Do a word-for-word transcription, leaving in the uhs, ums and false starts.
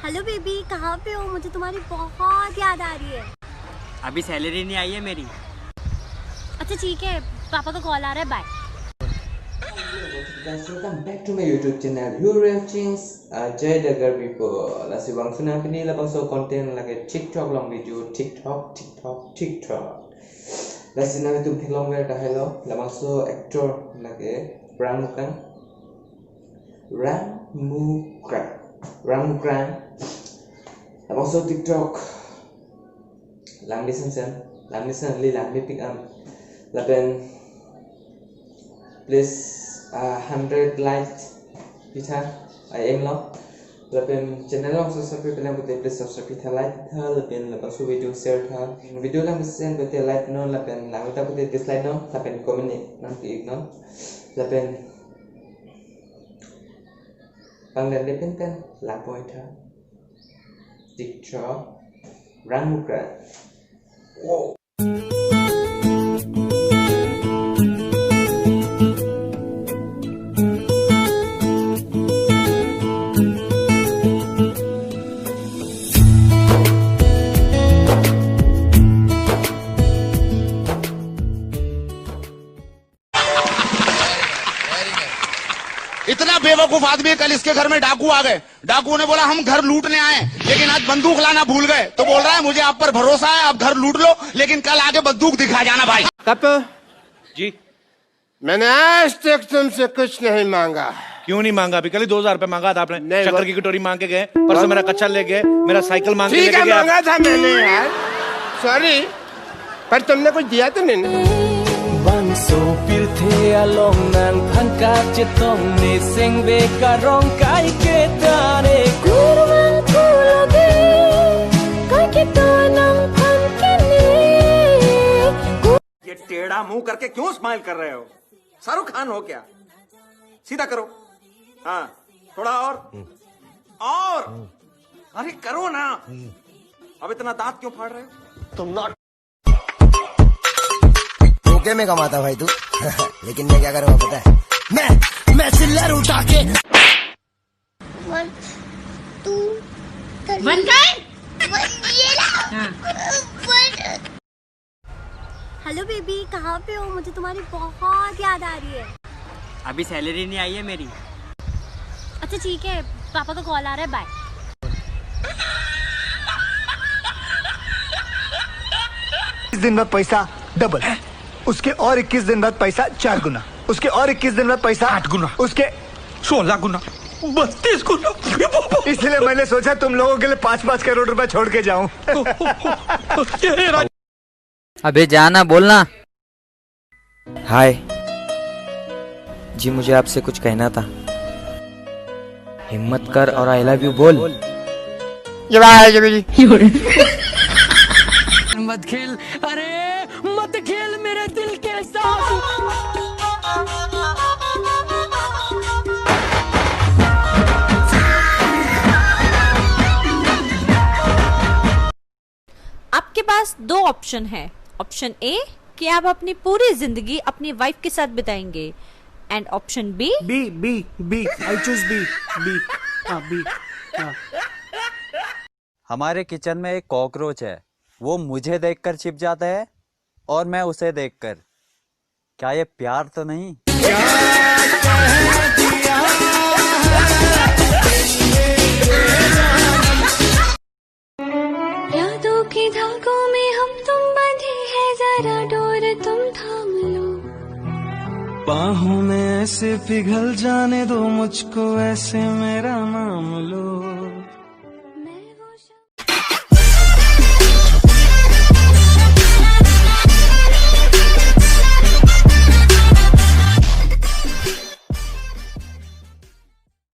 Hello baby, कहाँ पे हो? मुझे तुम्हारी बहुत याद आ रही है। अभी सैलरी नहीं आई है मेरी। अच्छा ठीक है, पापा का कॉल आ रहा है, bye. Guys, welcome back to my YouTube channel, Hero Reactions, uh, Jai Dagar people. Lasi bang sunang pini labangso content lake TikTok along video, TikTok, TikTok, TikTok. Lasi nangtum theklongver tahai lo, labangso actor lake Rang Mukrang. Rang Mukrang. Rang Mukrang. Labangso TikTok. Langmesen sen. Langmesen li langmepik am. Lapen please, uh, hundred like pitha. I aim lo. Lapen channel along subscribe pilang pute please subscribe pitha, like pitha. Lapen labangso video share tha. Video langmesen pute like non. Lapen langta pute dislike non. Lapen comment ni nangpi-ik non. Lapen pangdan de pen pen lang poi tha. TikTok Rang Mukrang. Wow. इतना बेवकूफ आदमी है, कल इसके घर में डाकू आ गए। डाकुओं ने बोला, "हम घर लूटने आए, लेकिन आज बंदूक लाना भूल गए।" तो बोल रहा है, "मुझे आप पर भरोसा है, आप घर लूट लो, लेकिन कल आके बंदूक दिखा जाना भाई।" कप जी। मैंने आज तक तुमसे कुछ नहीं मांगा। क्यों नहीं मांगा? अभी कल ही दो हजार रुपए मांगा था आपने। नहीं, शक्कर वो की कटोरी मांग के गए, परसों वो मेरा कच्छा ले गए, मेरा साइकिल मांग के ठीक लेके है, गए आप। मांगा था मैंने यार, सॉरी, पर तुमने कुछ दिया तो नहीं ना। Bangso pirthe along nangphan kachetong ne sengve karong kai ketare kurman kuloge kai ketanang phan kene. ये टेढ़ा मुंह करके क्यों स्माइल कर रहे हो? शाहरुख खान हो क्या? सीधा करो। हाँ, थोड़ा और। और। अरे करो ना। अब इतना दांत क्यों फाड़ रहे हो? तुम नॉट ओके में कमाता भाई तू। लेकिन मैं क्या करूँगा पता है? मैं, मैं चिल्लर उठा के One, two, three. वन का है? One, ये ला। हाँ। One. हेलो बेबी, कहाँ पे हो? मुझे तुम्हारी बहुत याद आ रही है। अभी सैलरी नहीं आई है मेरी। अच्छा ठीक है, पापा का कॉल आ रहा है, बाय। इक्कीस दिन बाद पैसा डबल, उसके और इक्कीस दिन बाद पैसा चार गुना, उसके और इक्कीस दिन बाद पैसा आठ गुना, उसके सोलह गुना, बत्तीस गुना। इसलिए मैंने सोचा तुम लोगों के लिए पाँच पाँच करोड़ रुपए छोड़ के जाऊं। ये राज- अबे जाना, बोलना। हाय जी, मुझे आपसे कुछ कहना था। हिम्मत कर और आई लव यू बोल। ये बाय, ये मेरी। मत खेल, अरे मत खेल मेरे दिल के साथ। आपके पास दो ऑप्शन है। ऑप्शन ए कि आप अपनी पूरी जिंदगी अपनी वाइफ के साथ बिताएंगे, and option B. B, B, B. I choose B, B. हाँ, B. हाँ। हमारे किचन में एक कॉकरोच है, वो मुझे देखकर छिप जाता है और मैं उसे देखकर। क्या ये प्यार तो नहीं? यादों के धागों में हम तुम बंधे हैं, जरा डोर तुम थाम लो। बाहों में ऐसे पिघल जाने दो मुझको, ऐसे मेरा नाम लो।